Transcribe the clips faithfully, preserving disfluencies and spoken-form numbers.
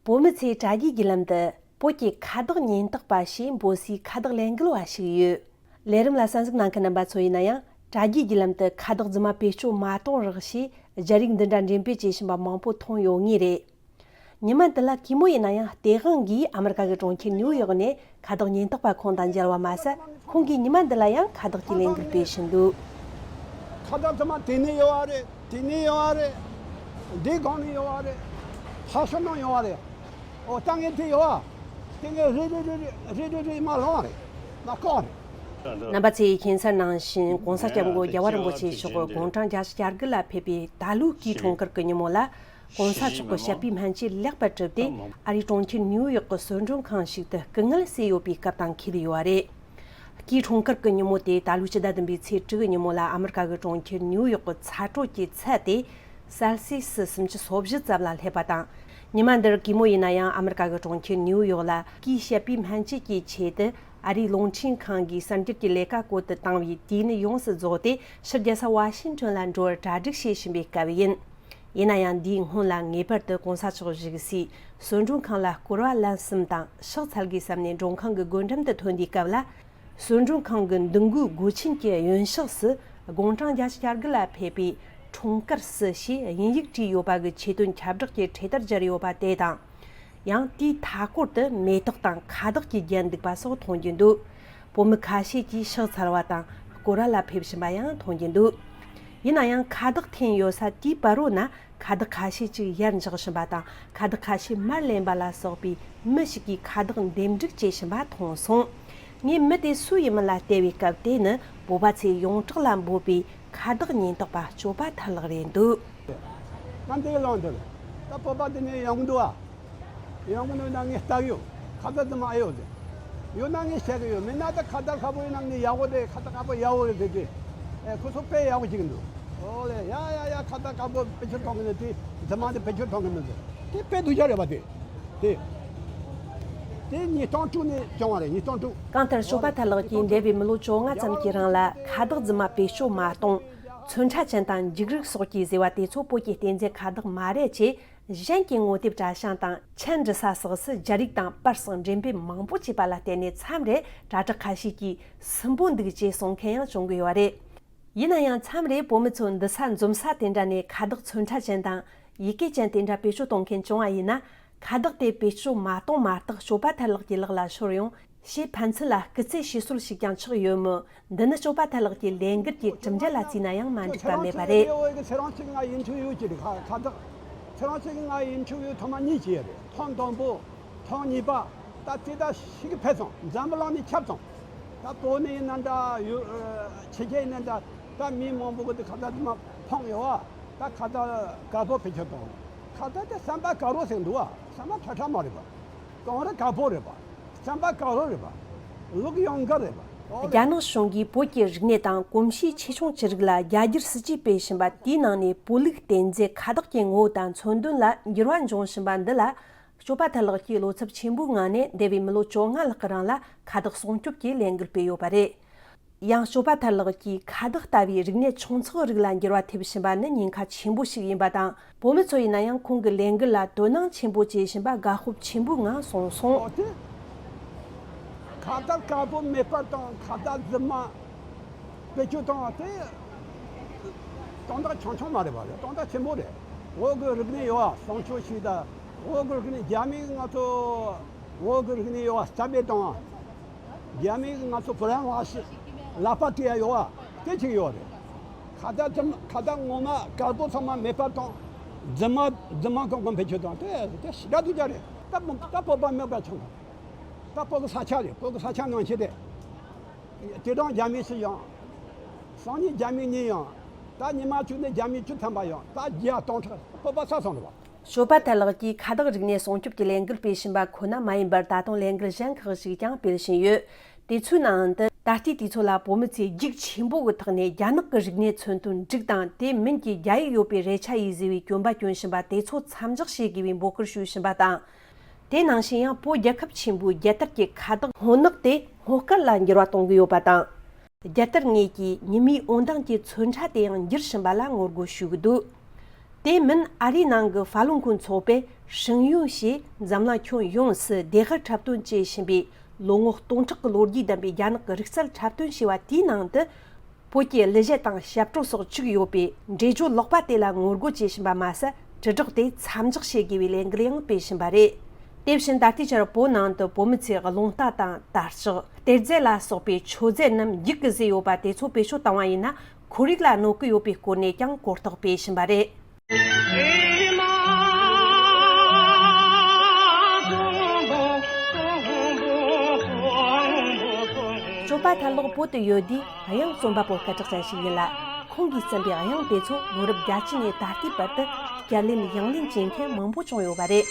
བོད་མི་ཚོས་དྲ་རྒྱའི་བརྒྱུད་ལམ་དུ་བོད་ཀྱི་ཁ་བཏགས་ཉེན་རྟོག་པ་ཞེས་འབོད་སའི་ཁ་བཏགས་ལས་འགུལ་བ་ཞིག་ཡོད། ལས་རིམ་ལ་གསན་གཟིགས་གནང་མཁན་རྣམ་པ་ཚོ་ཡིན་ན་ཡང་། དྲ་རྒྱའི་བརྒྱུད་ལམ་དུ་ཁ་བཏགས་རྫུན་མ་བེད་སྤྱོད་མ་གཏོང་རོགས་ཞེས་རྒྱ་རིགས་འདི་འདྲ་འགྲེམས་སྤེལ་བྱེད་བཞིན་པ་མང་པོ་མཐོང་ཡོད་ངེས་རེད། ཉི་མ་འདི་ལ་གུས་མོ་ཡིན་ན་ཡང་སྟེས་དབང་གིས་ཨ་མི་རི་ཀ་གི་གྲོང་ཁྱེར་ནིའུ་ཡོག་ནས་ཁ་བཏགས་ཉེན་རྟོག་པ་ཁོང་དང་མཇལ་བ་མ་ཟད། ཁོང་གིས་ཉི་མ་འདི་ལ་ཡང་ཁ་བཏགས་ཀྱི་ལས་འགུལ་སྤེལ་བཞིན་འདུག་ཁ་བཏགས་ཚང་མ་དེ་ནས་ཡོང་བ་རེད། དེ་ནས་ཡོང་བ་རེད། འདི་སྒང་ནས་ཡོང་བ་རེད། ཕ་ཤུལ་ནང་ཡོང་བ་རེད། ཨོ་ད་ངས་དེ་ཡོང་བ། དེ་ངས་རེད་རེད་རེད་རེད་རེད་རེད་མ་ལོང་བ་རེད། མ་བཀག་རེད། རྣམ་པ་ཚོས་མཁྱེན་གསལ་ནང་བཞིན་༸གོང་ས་༸སྐྱབས་མགོན་རྒྱལ་བ་རིན་པོ་ཆེ་མཆོག་གི་དགུང་གྲངས་བརྒྱད་ཅུ་གྱ་དགུ་ལ་ཕེབས་པའི་ད་ལོའི་སྐུའི་འཁྲུངས་སྐར་གྱི་ཉིན་མོ་ལ། ༸གོང་ས་མཆོག་གི་བཤད་པའི་སྨན་བཅོས་ལེགས་པར་གྲུབ་སྟེ། ཨ་རིའི་གྲོང་ཁྱེར་ནིའུ་ཡོག་གི་གསོལ་མགྲོན་ཁང་ཞིག་ཏུ་སྐུ་ངལ་གསོས་ཡོད་པའི་སྐབས་དང་འཁེལ་ཡོད་པ་རེད། སྐུའི་འཁྲུངས་སྐར་གྱི་ཉིན་མོ་དེ་ད་ལོའི་སྤྱི་ཟླ་བདུན་པའི་ཚེས་དྲུག་གི་ཉིན་མོ་ལ་ཨ་མི་རི་ཀ་གི་གྲོང་ཁྱེར་ནིའུ་ཡོག་གི་ཚ་དྲོད་ཀྱི་ཚད་དེ་སེལ་སི་སི་སུམ་ཅུ་སོ་བཞི་ཙམ་ལ་སླེབས་པ་དང་། ཉི་མ་འདིར་གུས་མོ་ཡིན་ན་ཡང་ཨ་མི་རི་ཀ་གི་གྲོང་ཁྱེར་ནིའུ་ཡོག་ལ་སྐུའི་བཤད་པའི་སྨན་བཅོས་ཀྱི་ཆེད་དུ་ཨ་རིའི་རླུང་འཕྲིན་ཁང་གིས་གསར་འགྱུར་གྱི་ལས་ཀ་བཀོད་དུ་བཏང་བའི་དུས་ཡུན་ཡོངས་སུ་རྫོགས་ཏེ་ཕྱིར་རྒྱལ་ས་ཝ་ཤིང་ཊོན་ལ་འགྲོ་བར་གྲ་སྒྲིག་བྱེད་བཞིན་པའི་སྐབས་ཡིན། ཡིན་ན་ཡང་འདིའི་སྔོན་ལ་ངེས་པར་དུ་༸གོང་ས་མཆོག་བཞུགས་སའི་གསོལ་མགྲོན་ཁང་ལ་སྐོར་བ་ལན་གསུམ་དང་ཕྱག་འཚལ་དགོས་བསམ་ནས་མགྲོན་ཁང་གི་སྒོ་འགྲམ་དུ་ཐོན་དུས་སྐབས་ལ། གསོལ་མགྲོན་ཁང་གི་མདུན་སྒོའི་སྒོ་ཆེན་གྱི་གཡོན་ཕྱོགས་སུ་དགུང་གྲངས་བརྒྱད་ཅུ་གྱ་དགུ་ལ་ཕེབས་པའི་འཁྲུངས་སྐར་སུ་ཞེས་དབྱིན་ཡིག་བྲིས་ཡོད་པ་གི་ཆེ་དོན་ཁྱབ་བསྒྲགས་ཀྱི་འཕྲེད་དར་སྦྱར་ཡོད་པ་དེ་དང་། ཡང་དེའི་མཐའ་སྐོར་དུ་མེ་ཏོག་དང་ཁ་བཏགས་ཀྱིས་བརྒྱན་འདུག་པ་སོགས་མཐོང་རྒྱུ་འདུག་བོད་མི་ཁ་ཤས་ཀྱིས་ཕྱག་འཚལ་བ་དང་སྐོར་བ་ལ་ཕེབས་བཞིན་པ་ཡང་མཐོང་རྒྱུ་འདུག་ཡིན་ན་ཡང་ཁ་བཏགས་འཐེན་ཡོད་ས་དེའི་བར་རོ་ན་ཁ་བཏགས་ཁ་ཤས་ཅིག་ཡར་འཇགས་བཞིན་པ་དང་ཁ་བཏགས་ཁ་ཤས་མར་ལེན་པ་ལ་སོགས་པའི་མི་ཞིག་གིས་ཁ་བཏགས་འདེམས་སྒྲུག་བྱེད་བཞིན་པ་མཐོང་སོང་། ངས་མི་དེ་སུ་ཡིན་མིན་ལ་བལྟས་པའི་སྐབས་དེ་ནི་བོད་པ་ཚོས་ཡོངས་གྲགས་ལ་འབོད་པའི་ཁ་བཏགས་ཉེན་རྟོག་པ་སྐྱོབ་པ་ཐར་ལགས་རེད་འདུག་ད་འདི་ལོང་འདུག་ད་བོད་པ་འདི་ནས་ཡོང་གི་འདུག་ཨ། ཡོང་གི་འདུག་ན་ངས་ལྟ་གི་ཡོད། ཁ་བཏགས་དེ་མ་ཨེ་ཡོད་ཟེར། ཡོད་ན་ངས་བཤད་གི་ཡོད། མེད་ན་ད་ཁ་བཏགས་ཁ་པོ་ཡིན་ན་ངས་ཡག་པོ་རེད། ཁ་བཏགས་ཁ་པོ་ཡག་པོ་རེད་ཟེར་གི། ཨེ་ཁོ་ཚོ་དཔེ་ཡག་པོ་བྱེད་གི་འདུག་ཨོ་ལེ་ཡ་ཡ་ཡ་ཁ་བཏགས་ཁ་པོ་བེད་སྤྱོད་གཏོང་གི་འདུག་དེ་རྫུན་མ་དེ་བེད་སྤྱོད་གཏོང་གི་འདུག་ཟེར། དེ་དཔེ་སྡུག་ཅག་རེད་པ་དེ། དེ། དེ་ཉིས་སྟོང་དྲུག་ནས་བྱུང་བ་རེད། ཉིས་སྟོང་དྲུག་གང་ལྟར་ཞོགས་པ་ཐར་ལགས་ཀྱིས་འདས་པའི་མི་ལོ་བཅོ་ལྔ་ཙམ་གྱི་རིང་ལ་ཁ་བཏགས་རྫུན་མ་བེད་སྤྱོད་མ་གཏོང་། ཚོན་ཁྲ་ཅན་དང་འཇིགས་རུས་སོགས་ཀྱི་ཟེར་བ་དེ་ཚོ་བོད་ཀྱི་གཏན་ཚིགས་ཁ་བཏགས་མ་རེད་ཅེས་གཞན་གྱི་ངོ་དེབ་དྲ་བྱང་དང་ཆེན་འབྲི་ས་སོགས་སུ་རྒྱ་རིགས་དང་པར་སོགས་འགྲེམས་སྤེལ་མང་པོ་བྱས་པ་ལ་བརྟེན་ནས་མཚམས་རེ་དྲ་གྲགས་ཁ་ཤས་ཀྱིས་སུན་པོ་འདུག་ཅེས་གསུང་མཁན་ཡང་བྱུང་གི་ཡོད་རེད། ཡིན་ན་ཡང་མཚམས་རེ་བོད་མི་ཚོ་འདུག་ས་འཛོམས་ས་དེ་འདྲ་ནས་ཁ་བཏགས་ཚོན་ཁྲ་ཅན་དང་ཡི་གེ་ཅན་དེ་འདྲ་བེད་སྤྱོད་གཏོང་མཁན་བྱུང་བ་ཡིན་ན། ཁ་བཏགས་དེ་བེད་སྤྱོད་མ་གཏོང་མ་ཐག་སྐྱོབ་པ་ཐར་ལགས་ཀྱི་ལག་ལ་ཤོར་ཡོང་ཞེས་ཕན་ཚུན་ལ་སྐུ་རྩེད་བྱེད་སྲོལ་ཞིག་ཀྱང་ཆགས་ཡོད་མོད། འདི་ནི་སྐྱོབ་པ་ཐར་ལགས་ཀྱི་ལས་འགུལ་གྱི་གྲུབ་འབྲས་ལ་བརྩིས་ན་ཡང་མ་འགྲིག་པ་མེད་པ་རེད། ཁྱེད་རང་ཚོ་ང་ཡིན་ཆོག་ཡོད་ཀྱི་རེད། ཁ་ཁ་བཏགས་ཁྱེད་རང་ཚོ་ང་ཡིན་ཆོག་ཡོད་ཐོག་མ་གཉིས་བྱས་རེད། ཐོག་དང་པོ། ཐོག་གཉིས་པ། ད་དེ་ད་ཞིག་ཕེབས་སོང་། འཛམ་བུ་གླིང་ནས་ཁྱབ་སོང་། ད་བོད་ནས་ཡིན་ན་འདྲ་ཡོད། ཕྱི་རྒྱལ་ཡིན་ན་འདྲ། ད་མི་མང་པོ་གི་དེ་ཁ་བཏགས་དེ་མ་ཕངས་ཡོད་བ། ད་ཁ་བཏགས་དཀར་པོ་བེད་སྤྱོད་གཏོང་། ཁ་བཏགས་དེ་བསམ་པ་དཀར་པོ་ཟེར་འདུག་བ། བསམ་པ་ཁྲ་ཁྲ་མ་རེད་པ། གངས་རི་དཀར་པོ་རེད་པ། བསམ་པ་དཀར་པོ་རེད་པ། ལུག་གཡང་འགུལ་རེད་པ། ཨོ་ལེ། རྒྱ་ནག་གཞུང་གིས་བོད་ཀྱི་རིག་གནས་དང་གོམས་གཤིས་ཆེ་ཆུང་ཅི་རིགས་ལ་རྒྱ་སྒྱུར་སྲིད་ཇུས་སྤེལ་བཞིན་པ་དེའི་ནང་ནས་བོད་ལུགས་རྟེན་རྫས་ཁ་བཏགས་ཀྱི་ངོ་བོ་དང་མཚོན་དོན་ལ་འགྱུར་བ་འབྱུང་བཞིན་པ་འདི་ལ། སྐྱོབ་པ་ཐར་ལགས་ཀྱིས་བློ་འཚབ་ཆེན་པོའི་ངང་ནས་འདས་པའི་མི་ལོ་བཅོ་ལྔ་ལྷག་གི་རིང་ལ་ཁ་བཏགས་སྲུང་སྐྱོབ་ཀྱི་ལས་འགུལ་སྤེལ་ཡོད་པ་རེད། ཡང་སྐྱོབ་པ་ཐར་ལགས་ཀྱིས་ཁ་བཏགས་ལྟ་བུའི་རིག་གནས་ཆུང་ཚགས་རིགས་ལ་འགྱུར་བ་ཐེབས་བཞིན་པ་ནི་ཉེན་ཁ་ཆེན་པོ་ཞིག་ཡིན་པ་དང་། བོད་མི་ཚོ་ཡིན་ན་ཡང་ཁོང་གི་ལས་འགུལ་ལ་དོ་སྣང་ཆེན་པོ་བྱེད་བཞིན་པ་དགའ་སྤོབས་ཆེན་པོའི་ངང་གསུངས་སོང་། ཨོ་དེ། ཁ་བཏགས་དཀར་པོ་མེད་པར་དང་ཁ་བཏགས་རྫུན་མ་བེད་སྤྱོད་བཏང་བ་དེ་དོན་དག་ཆུང་ཆུང་མ་རེད་པ། དོན་དག་ཆེན་པོ་རེད། བོད་ཀྱི་རིག་གནས་ཡོད་བ་སྲུང་སྐྱོབ་ཞིག་དང་། བོད་ཀྱི་རིག་གནས། རྒྱ་མིས་ང་ཚོ་བོད་ཀྱི་རིག་གནས་ཡོད་བ་རྩ་མེད་བཏང་བ། རྒྱ་མིས་ང་ཚོ་བོད་རང་བ་ཞིག་ལག་པ་སྤྲད་ཡ་ཡོད་བ་དེ་གཅིག་ཡོད་རེད། ཁ་བཏགས་དེ་ཁ་བཏགས་ངོ་མ་དཀར་པོ་ཚང་མ་མེད་པར་བཏང་། རྫུན་མ་རྫུན་མ་གང་གང་བེད་སྤྱོད་བཏང་། དེ་དེ་ཞེ་དྲག་སྡུག་ཅག་རེད། ད་ད་བོད་པ་མེད་པ་བྱུང་། ད་བོད་ཀྱི་ས་ཆ་རེད། བོད་ཀྱི་ས་ཆ་ནང་བཞིན་རེད། དེ་དང་རྒྱ་མི་སུ་ཡང་། སང་ཉིན་རྒྱ་མི་གཉིས་ཡང་། ད་ཉི་མ་བཅུ་ནས་རྒྱ་མི་བཅུ་ཐམ་པ་ཡང་། ད་བརྒྱ་སྟོང་ཕྲག་བོད་པ་ས་སོང་རེད་པ། ཞོ་པ་ཐར་ལགས་ཀྱིས་ཁ་བཏགས་རིག་གནས་སྲུང་སྐྱོབ་ཀྱི་ལས་འགུལ་སྤེལ་བཞིན་པ་ཁོ་ན་མ་ཡིན་པར་ད་དུང་ལས་འགུལ་གཞན་ཁག་ཞིག་ཀྱང་སྤེལ་བཞིན་ཡོད། དེ་ཚོའི་ནང་དུ་ད་ལྟའི་དུས་ཚོད་ལ་བོད་མི་ཚོས་རྒྱུགས་ཆེན་པོ་གི་ཐོག་ནས་རྒྱ་ནག་གི་རིག་གནས་མཚོན་དོན་སྒྲིག་དང་དེ་མིན་གྱི་རྒྱ་ཡིག་ཡོད་པའི་རས་ཆ་ཡིས་བཟོས་པའི་གྱོན་པ་གྱོན་བཞིན་པ་དེ་ཚོ་མཚམས་འཇོག་བྱེད་དགོས་པའི་འབོད་སྐུལ་ཞུས་བཞིན་པ་དང་། དེ་ནང་བཞིན་ཡང་བོད་རྒྱལ་ཁབ་ཆེན་པོའི་རྒྱལ་དར་གྱི་ཁ་བཏགས་སྔོ་ནག་དེ་སྔོ་དཀར་ལ་འགྱུར་བ་གཏོང་གི་ཡོད་པ་དང་། རྒྱལ་དར་ངོས་ཀྱི་ཉི་མའི་འོད་མདངས་ཀྱི་ཚོན་ཁྲ་དེ་ཡང་འགྱུར་བཞིན་པ་ལ་ངོ་རྒོལ་ཞུ་གི་འདུག་དེ་མིན་ཨ་རིའི་ནང་གི་ཧྥ་ལུན་ཁུན་ཚོགས་པས་ ཧྲིང་ཡུན་ཞེས་འཛམ་གླིང་ཁྱོན་ཡོངས་སུ་སྡེ་དཔར་འཁྲབ་སྟོན་བྱེད་བཞིན་པའི་ལོ་ངོ་སྟོང་ཕྲག་གི་ལོ་རྒྱུས་ལྡན་པའི་རྒྱ་ནག་གི་རིག་རྩལ་འཁྲབ་སྟོན་ཞེས་པ་དེའི་ནང་དུ། བོད་ཀྱི་གླུ་གཞས་དང་ཞབས་བྲོ་སོགས་བཅུག་ཡོད་པའི་འགྲེལ་བརྗོད་ལོག་པ་དེ་ལ་ངོ་རྒོལ་བྱེད་བཞིན་པ་མ་ཟད། དྲིལ་བསྒྲགས་དེ་མཚམས་འཇོག་བྱེད་དགོས་པའི་ལས་འགུལ་ཡང་སྤེལ་བཞིན་པ་རེད། དེ་བཞིན་ད་ལྟའི་ཆར་བོད་ནང་དུ་བོད་མི་ཚོས་རླུང་རྟ་དང་དར་ལྕོག་གཏེར་རྫས་ལ་སོགས་པའི་མཆོད་རྫས་རྣམས་འཇིག་གི་བཟོས་ཡོད་པ་དེ་ཚོ་བེད་སྤྱོད་བཏང་བ་ཡིན་ན། ཁོར་ཡུག་ལ་གནོད་ཀྱི་ཡོད་པའི་སྐོར་ནས་ཀྱང་གོ་རྟོགས་སྤེལ་བཞིན་པ་རེད། སྤྱོད་པ་ཐར་ལོག་བོད་དུ་ཡོད་དུས་དབྱངས་རྩོམ་པ་པོ་སྐད་གྲགས་ཅན་ཞིག་ཡིན་ལ། ཁོང་གིས་བརྩམས་པའི་དབྱངས་དེ་ཚོ་ལོ་རབས་བརྒྱད་ཅུ་ནས་ད་ལྟའི་བར་དུ་བསྐྱར་ལེན་དབྱངས་ལེན་བྱེད་མཁན་མང་པོ་བྱུང་ཡོད་པ་རེད།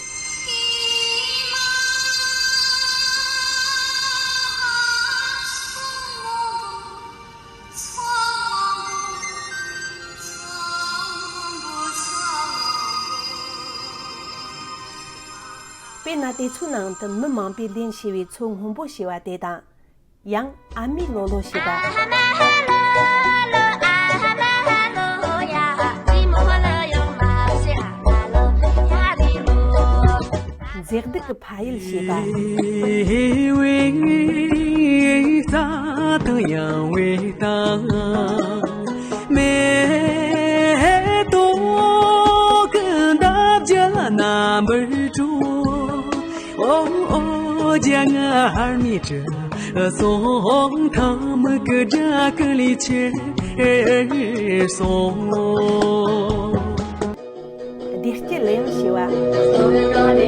དཔེར་ན་དེ་ཚོའི་ནང་དུ་མི་མང་པོས་ལེན་ཤེས་པའི་མཚོ་སྔོན་པོ་ཞེས་པ་དེ་དང་། ཡང་ཨ་མའི་ལོ་ལོ་ཞེས་པ། མཛེས་སྡུག་གི་ཕ་ཡུལ་ཞེས་པ། བདེ་སྐྱིད་གླུ་དབྱངས་ཞེས་པ།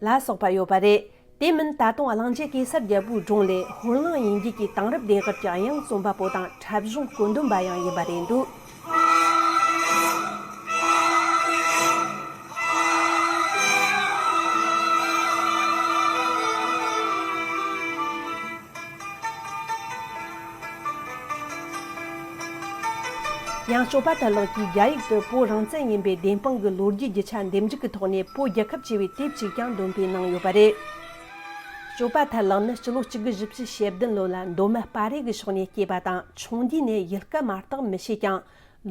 ལ་སོགས་པ་ཡོད་པ་རེད། དེ་མིན་ད་དུང་གླིང་རྗེ་གེ་སར་རྒྱལ་པོའི་སྒྲུང་ལས་ཧོར་གླིང་དབྱིན་བརྒྱུད་ཀྱི་དེང་རབས་ལྡེ་གར་གྱི་དབྱངས་རྩོམ་པ་པོ་དང་འཁྲབ་གཞུང་བཀོད་འདོམས་པ་ཡང་ཡིན་པ་རེད་འདུག་ཡང་སྤྱོད་པ་ཐར་ལགས་ཀྱིས་རྒྱ་ཡིག་ཏུ་བོད་རང་བཙན་ཡིན་པའི་བདེན་དཔང་གི་ལོ་རྒྱུས་རྒྱུ་ཆ་འདེམས་སྒྲུག་གི་ཐོག་ནས་བོད་རྒྱལ་ཁབ་ཅེས་པའི་དེབ་ཅིག་ཀྱང་འདོན་སྤེལ་གནང་ཡོད་པ་རེད། སྤྱོད་པ་ཐར་ལགས་ནི་སྤྱི་ལོ་གཅིག་དགུ་བཞི་བཅུ་ཞེ་བདུན་ལོ་ལ་མདོ་སྨད་སྤ་རི་གི་ཕྱོགས་ནས་སྐྱེས་པ་དང་། ཆུང་དུས་ནས་ཡུལ་སྐད་མ་གཏོགས་མི་ཤེས་ཀྱང་།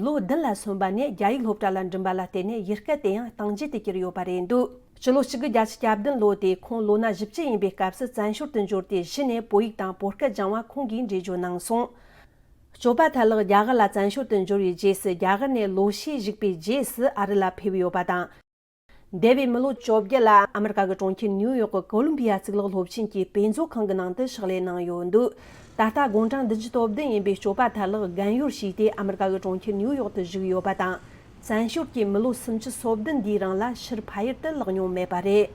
ལོ་བདུན་ལ་སོན་པ་ནས་རྒྱ་ཡིག་སློབ་གྲྭ་ལ་འགྲིམ་པ་ལ་བརྟེན་ནས་ཡུལ་སྐད་དེ་ཡང་གཏམ་རྒྱུད་དུ་གྱུར་ཡོད་པ་རེད་འདུག་སྤྱི་ལོ་གཅིག་དགུ་བརྒྱད་ཅུ་གྱ་བདུན་ལོ་དེ་ཁོང་ལོ་ན་བཞི་བཅུ་ཡིན་པའི་སྐབས་སུ་བཙན་བྱོལ་དུ་འབྱོར་ཏེ་གཞི་ནས་བོད་ཡིག་དང་བོད་སྐད་སྦྱང་བ་ཁོང་གིས་འགྲེལ་བརྗོད་གནང་སོང་། སྤྱོད་པ་ཐར་ལགས་རྒྱ་གར་ལ་བཙན་བྱོལ་དུ་འབྱོར་བའི་རྗེས་སུ། རྒྱ་གར་ནས་ལོ་ཤས་བཞུགས་པའི་རྗེས་སུ་ཨ་རི་ལ་ཕེབས་ཡོད་པ་དང་། འདས་པའི་མི་ལོ་བཅོ་བརྒྱད་ལ་ཨ་མི་རི་ཀ་གི་གྲོང་ཁྱེར་ནིའུ་ཡོག་གི་ཀོ་ལོམ་བི་ཡ་གཙུག་ལག་སློབ་ཆེན་གྱི་དཔེ་མཛོད་ཁང་གི་ནང་དུ་ཕྱག་ལས་གནང་ཡོད་འདུག་ད་ལྟ་དགུང་གྲངས་བདུན་ཅུ་དོན་བདུན་ཡིན་པའི་སྤྱོད་པ་ཐར་ལགས་རྒན་ཡོལ་ཞུས་ཏེ་ཨ་མི་རི་ཀ་གི་གྲོང་ཁྱེར་ནིའུ་ཡོག་ཏུ་བཞུགས་ཡོད་པ་དང་། བཙན་བྱོལ་གྱི་མི་ལོ་སུམ་ཅུ་སོ་བདུན་འདིའི་རིང་ལ་ཕྱིར་ཕ་ཡུལ་དུ་ལོག་མྱོང་མེད་པ་རེད།